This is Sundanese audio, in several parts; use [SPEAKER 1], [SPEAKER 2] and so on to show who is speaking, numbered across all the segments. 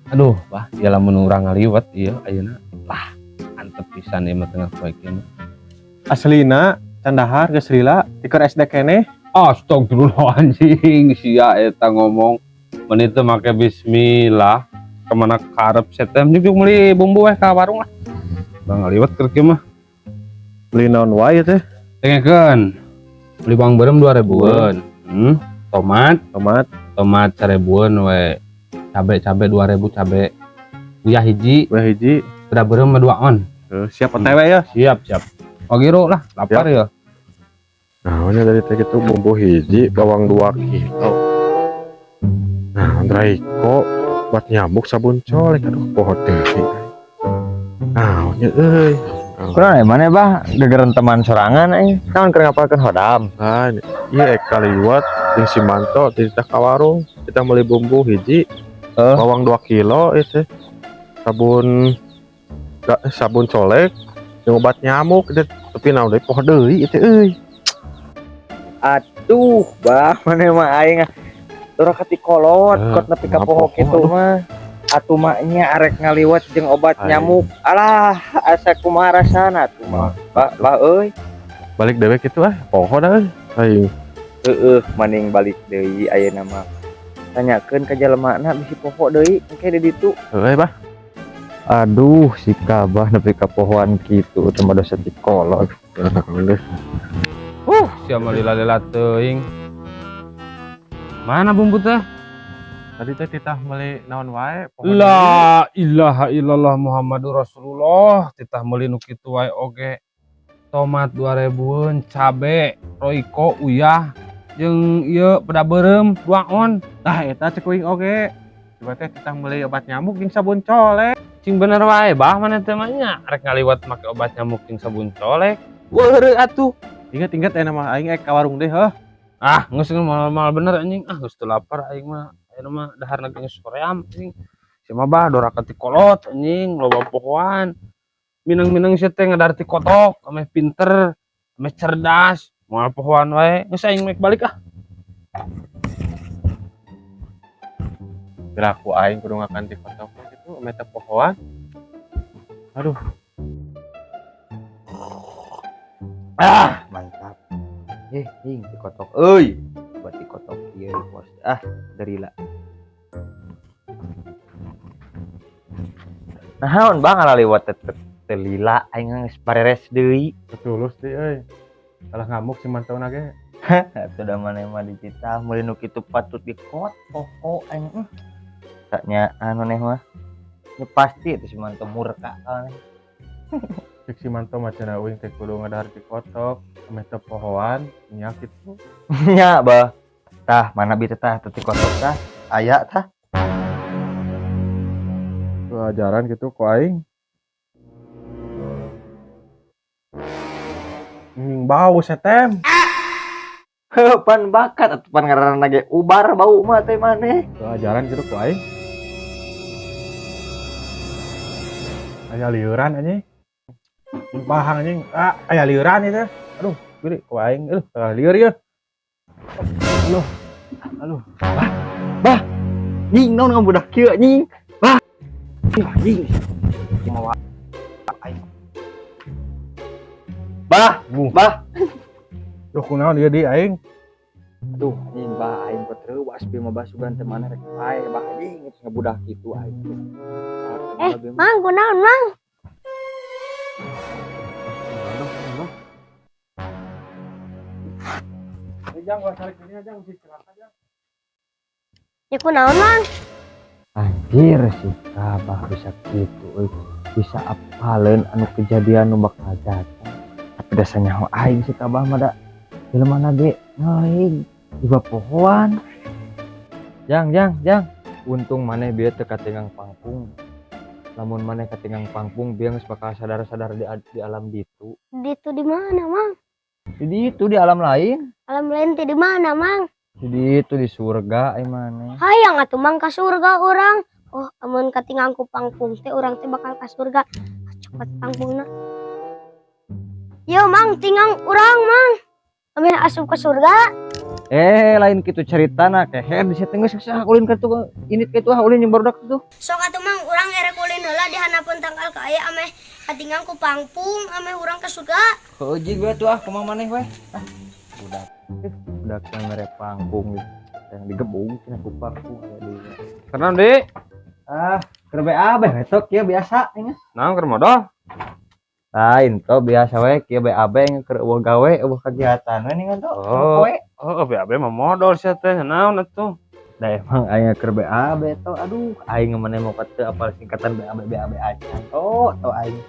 [SPEAKER 1] Aduh, bah, ieu lamun urang ngaliwet ieu ayeuna. Lah, antep pisan ieu mah tengah poe kieu mah.
[SPEAKER 2] Aslina can dahar geus lila ti keur SD keneh.
[SPEAKER 1] Astagfirullah anjing, sia eta ngomong. Mun teu make bismillah, kemana karep setem juk meuli bumbu weh ka warung lah. Bang ngaliwet keur kieu mah.
[SPEAKER 2] Beli naon wae teh?
[SPEAKER 1] Dengekeun. Beli bawang beureum 2000-an. Tomat,
[SPEAKER 2] Tomat,
[SPEAKER 1] tomat 1000-an we. Cabe-cabe 2000 cabe. Uyah hiji,
[SPEAKER 2] we hiji.
[SPEAKER 1] Udah beureum mah 2 on.
[SPEAKER 2] Siap OTW ya.
[SPEAKER 1] Siap, siap. Ogiro lah, lapar ya.
[SPEAKER 3] Nah, ini dari teh itu bumbu hiji, bawang 2 kilo. Nah, Royco buat nyamuk sabun colek, aduh poho deui. Nah, nya euy.
[SPEAKER 4] Kurang mana bah gegeran teman sorangan aing. Naon keur ngapalkeun hodam.
[SPEAKER 3] Nah, ieu ek kaliwat jeung si Manto titah ka warung, kita meuli bumbu hiji, bawang 2 kilo itu. Sabun sabun colek jeung obat nyamuk itu, tapi naon deui poho deui itu euy.
[SPEAKER 4] Aduh, bah mana mah aing ora katikolot kot nepi ka poho kitu mah. Atuh mah nya arek ngaliwat jeung obat nyamuk. Alah, asa kumaha rasana atuh mah. Bah, bah euy.
[SPEAKER 3] Balik dewek kitu ah, poho dah euy. Aing
[SPEAKER 4] Heeh, maning balik deui ayeuna mah. Tanyakeun ka jelemana bisi poho deui engke di ditu.
[SPEAKER 3] Heueuh bah.
[SPEAKER 4] Aduh, si Kabah nepi ka pohoan kitu teh mah dosa tikolot.
[SPEAKER 1] Sia mah lila-lila teuing. Mana bumbu teh?
[SPEAKER 2] Tadi teh titah meuli naon wae poho deui.
[SPEAKER 1] La ilaha illallah Muhammadur Rasulullah. Titah meuli nu kitu wae oge. Tomat 2000-an, cabe, Royco, uyah, jeung ieu peda beureum 2 on.
[SPEAKER 2] Tah eta cek uing oge. Coba teh titah meuli obat nyamuk jeung sabun colek.
[SPEAKER 1] Cing bener wae bah maneh teh mah nya rek ngaliwat make obat nyamuk jeung sabun colek. Weureu atuh.
[SPEAKER 2] Ingat-ingat aya mah aing ek ka warung deui heuh.
[SPEAKER 1] Ah, geus mal-mal bener anjing. Ah, geus teu lapar aing mah. Ayeuna mah daharna geus hoream anjing. Sia mah bah doraka ti kolot anjing, loba pohoan. Mineng-mineng sia teh ngadar ti kotok, ameh pinter, ameh cerdas, moal pohoan wae. Geus aing mek balik ah.
[SPEAKER 2] Piraku aing kudu ngakan ti kotok mah kitu ameh teu pohoan. Aduh.
[SPEAKER 4] Ah, mantap. Ing ti kotok euy. Buat ti kotok ieu bos. Ah, derila. Naon bang ngalaliwat teu lila aing geus bareres deui.
[SPEAKER 2] Tulus deui euy. Kalah ngamuk si Mantona ge.
[SPEAKER 4] Atuh da maneh mah dititah meuli nu kitu patut dikotok aing. Saknya anu neh mah. Ini pasti itu si Manto murka kaleh.
[SPEAKER 2] Cek si Manto mah cenah uing teh kudu ngadahar ti kotok, ameh teu pohoan nya kitu.
[SPEAKER 4] Nya bah. Tah mana bi teh tah teu ti kotok tah aya tah.
[SPEAKER 2] Ajaran gitu ku aing. Anjing bau setem.
[SPEAKER 4] Heuh, pan bakat atuh pan ngaranna ge ubar bau mah teh maneh.
[SPEAKER 2] Ajaran gitu ku aing. Aya liuran anjing. Pahang anjing. Ah, aya liuran ieu teh. Aduh, gede ku aing. Aduh, aya liur ieu. Aduh. Aduh.
[SPEAKER 4] Bah. Bah. Nying naon ngabudak kieu anjing. Bah. Anjing. Mawa aing. Bah, bah.
[SPEAKER 2] Duh, kunaon ieu di aing?
[SPEAKER 4] Aduh, anjing bah aing teh reuas bi mah basugan teh maneh rek pae bah anjing geus ngabudak kitu aing.
[SPEAKER 5] Mang kunaon mang?
[SPEAKER 2] Jang, gua cari dunia, Jang, mesti celaka, Jang.
[SPEAKER 5] Ya kunaon mang?
[SPEAKER 4] Anjir si Kabah bisa kitu euy. Bisa apaleun anu kejadian nu bakal datang. Tapi dasar nyaho aing si Kabah mah da jelema na ge ngeling juga pohoan. Jang, jang, jang. Untung maneh bieu teu katinggang pangpung. Lamun maneh katinggang pangpung bieu geus bakal sadar-sadar di alam ditu.
[SPEAKER 5] Ditu di mana, Mang?
[SPEAKER 4] Di ditu di alam lain.
[SPEAKER 5] Alam lain teh di mana, Mang?
[SPEAKER 4] Di ditu di surga ai maneh.
[SPEAKER 5] Hayang atuh Mang ka surga urang. Oh, amun katinggang ku pangpung teh urang teh bakal ka surga. Copot pangpungna. Yo, Mang, tinggang urang, Mang. Amin asup ka surga.
[SPEAKER 4] Lain kitu caritana keher di teh geus sah ulin ka tuh init ka itu ah ulin jeung barudak tuh.
[SPEAKER 5] Sok atuh Mang, urang erek ulin heula di handapeun tangkal kaaya ameh katinggang ku pangpung ameh urang ka surga.
[SPEAKER 4] Heuh jig we tuh ah kumaha maneh we. Ah, budak. Budak yang mere pangpung yang digebung cenah ku pangpung aya deui.
[SPEAKER 1] Karena di
[SPEAKER 4] Ah, keur BAB we tok kieu biasa nya.
[SPEAKER 1] Naon keur modal?
[SPEAKER 4] Lain to biasa we kieu BAB keur eueuh gawe eueuh kegiatan we ningan to.
[SPEAKER 1] Oh.
[SPEAKER 4] Poe.
[SPEAKER 1] Oh, BAB mah modal sia teh naon atuh?
[SPEAKER 4] Da emang aing keur BAB to aduh aing maneh mau teu apal singkatan BAB BAB acan to to aing.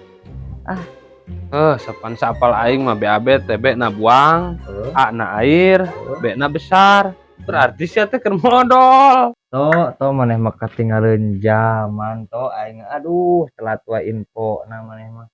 [SPEAKER 1] Sapan sapal aing mah BAB teh B na buang,
[SPEAKER 4] Heuh.
[SPEAKER 1] A na air, B na besar. Berarti sia teh keur modal.
[SPEAKER 4] To to maneh mah katinggaleun zaman to aing aduh telat wae info na maneh mah.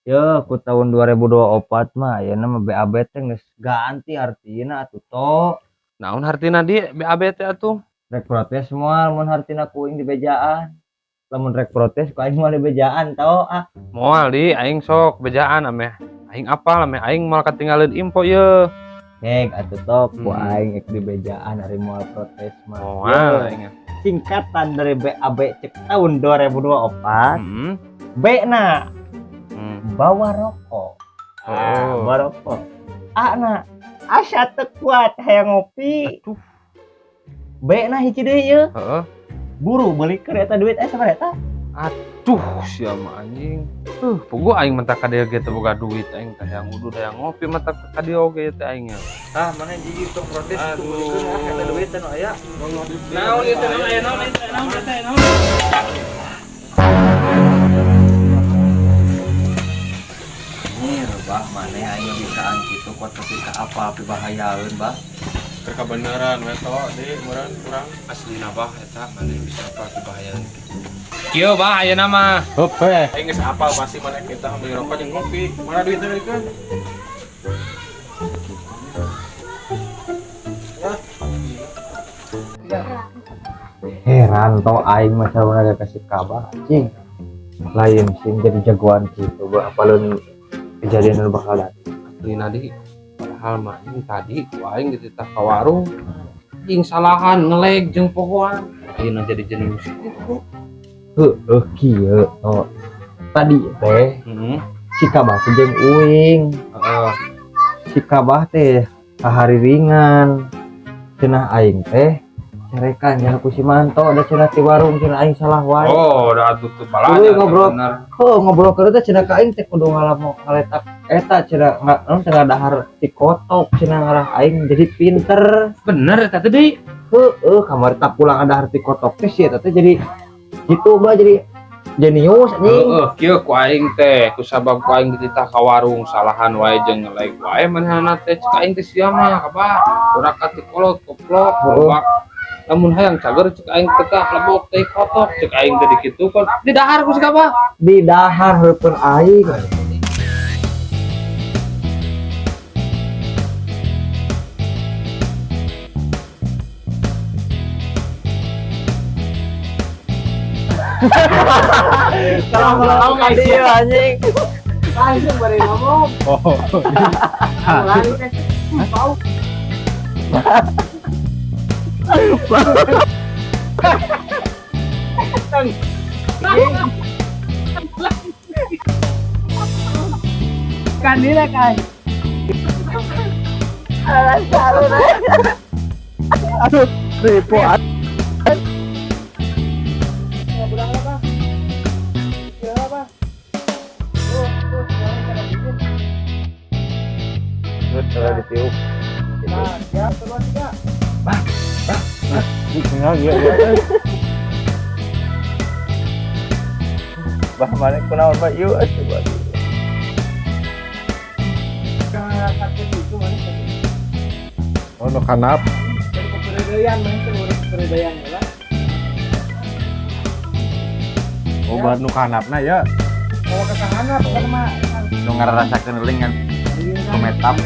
[SPEAKER 4] Yeuh ku tahun 2024 mah ayeuna mah BAB teh geus ganti artina atuh to.
[SPEAKER 1] Naon hartina di BAB teh atuh?
[SPEAKER 4] Rek protes moal mun hartina ku aing dibejaan. Lamun rek protes ku aing moal dibejaan to ah.
[SPEAKER 1] Moal di aing sok bejaan ameh aing apal ameh aing moal katinggaleun info yeuh.
[SPEAKER 4] Hek atuh to ku aing ek dibejaan ari moal protes mah.
[SPEAKER 1] Moal aing.
[SPEAKER 4] Singkatan dari BAB cek tahun 2024. B na bawa rokok.
[SPEAKER 1] Oh.
[SPEAKER 4] Ah, bawa rokok. A na asa teu kuat hayang ngopi.
[SPEAKER 1] Aduh.
[SPEAKER 4] B na hiji deui ieu.
[SPEAKER 1] Heeh.
[SPEAKER 4] Buru beulikeun eta duit sabaraha eta?
[SPEAKER 1] Aduh, sia mah anjing. Puguh aing mentak ka dieu ge teu boga duit aing teh hayang udud hayang ngopi mentak ka dieu oge teh aing.
[SPEAKER 4] Ah, mana jigi tong protes tuh beulikeun ah eta duit teh nu aya.
[SPEAKER 1] Naon ieu teh naon aya naon ieu teh naon ieu teh naon.
[SPEAKER 4] Nyir, bah maneh aing bisaan kitu kuat tapi ka apa pibahayaeun bah.
[SPEAKER 3] Keur kabeneran we to di meureun urang
[SPEAKER 1] Aslina bah eta maneh bisa apa pibahayaeun kitu. Kieu bah ayeuna mah.
[SPEAKER 2] Heup we.
[SPEAKER 3] Aing geus apal pasti maneh kita beli rokok jeung ngopi. Mana duitnya belikan?
[SPEAKER 4] Heran to aing mah sauna kasih kabar anjing. Lain sing jadi jagoan kitu bah apaleun kejadian nu bakal datang.
[SPEAKER 1] Aslina di padahal mah anjing tadi ku aing dititah ka warung. Anjing salahan ngeleg jeung pohoan. Ayeuna jadi jenius kitu.
[SPEAKER 4] Heueuh kieu to. Tadi teh si Kabah teh jeung uing.
[SPEAKER 1] Heeh.
[SPEAKER 4] Si Kabah teh sahari ringan. Cenah aing teh carekan cenah ku si Manto da cenah ti warung cenah aing salah wae.
[SPEAKER 1] Oh, da tutup balanya.
[SPEAKER 4] Euy, ngobrol.
[SPEAKER 1] Bener.
[SPEAKER 4] Heuh, ngobrol keur teh cenah ka aing teh kudu ngalamo ngaletak eta cenah naon teh ngadahar ti kotok cenah ngarah aing jadi pinter.
[SPEAKER 1] Bener eta teh deui.
[SPEAKER 4] Heueuh, kamari tak pulang ada ti kotok teh si eta teh jadi gitu bah jadi jenius anjing.
[SPEAKER 1] Heeh, kieu ku aing teh, ku sabab ku aing dititah ka warung salahan wae jeung ngeleg wae manehna teh cek aing teh sia mah kabah. Urang ka ti kolot koplok
[SPEAKER 4] Heeh.
[SPEAKER 1] lebak. Lamun hayang cager cek aing teh tah lebok teh kotok cek aing teh dikitukeun. Didahar ku si kabah.
[SPEAKER 4] Didahar heupeun aing. Salam dia anjing.
[SPEAKER 1] Langsung bari ngomong.
[SPEAKER 2] Oh.
[SPEAKER 1] Lari teh. Bau. Kan dia kan.
[SPEAKER 2] Aduh, ribu.
[SPEAKER 4] Terus cara ditiup. Bah, mana kunaon bah ieu atuh.
[SPEAKER 3] Oh, nu kanap. Oh, bar nu kanapna ya.
[SPEAKER 4] Nu ngarasakeun ringan kumetap.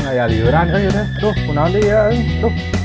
[SPEAKER 2] Aya liuran euy teh. Aduh, kunaon deui ya euy. Aduh.